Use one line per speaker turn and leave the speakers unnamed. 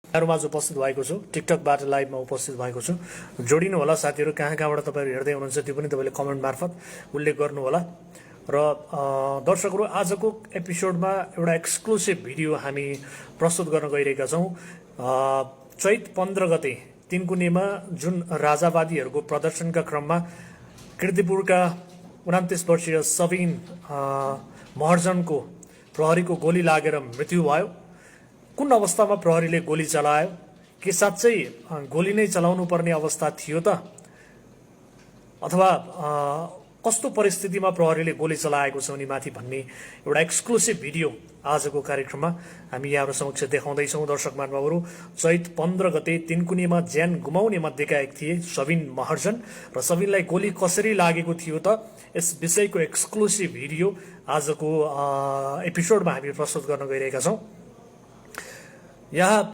यहाँहरूमाझ उपस्थित भएको छु, टिकटकबाट लाइभमा उपस्थित भएको छु। जोडिनु होला साथीहरू, कहाँ कहाँबाट तपाईँहरू हेर्दै हुनुहुन्छ त्यो पनि तपाईँले कमेन्ट मार्फत उल्लेख गर्नुहोला। र दर्शकहरू, आजको एपिसोडमा एउटा एक्सक्लुसिभ भिडियो हामी प्रस्तुत गर्न गइरहेका छौँ। चैत 15 गते तिनकुनेमा जुन राजावादीहरूको प्रदर्शनका क्रममा किर्तिपुरका 29 वर्षीय सबिन महर्जनको प्रहरीको गोली लागेर मृत्यु भयो। कुन अवस्थामा प्रहरीले गोली चलायो? के साँच्चै गोली नै चलाउनु पर्ने अवस्था थियो त, अथवा कस्तो परिस्थितिमा प्रहरीले गोली चलाएको छ उनीमाथि भन्ने एउटा एक्सक्लुसिभ भिडियो आजको कार्यक्रममा हामी यहाँहरू समक्ष देखाउँदैछौँ। दर्शक महानुभावहरू, चैत 15 गते तिनकुनेमा ज्यान गुमाउने मध्येका एक थिए सबिन महर्जन, र सबिनलाई गोली कसरी लागेको थियो त, यस विषयको एक्सक्लुसिभ भिडियो आजको एपिसोडमा हामी प्रस्तुत गर्न गइरहेका छौँ। यहाँ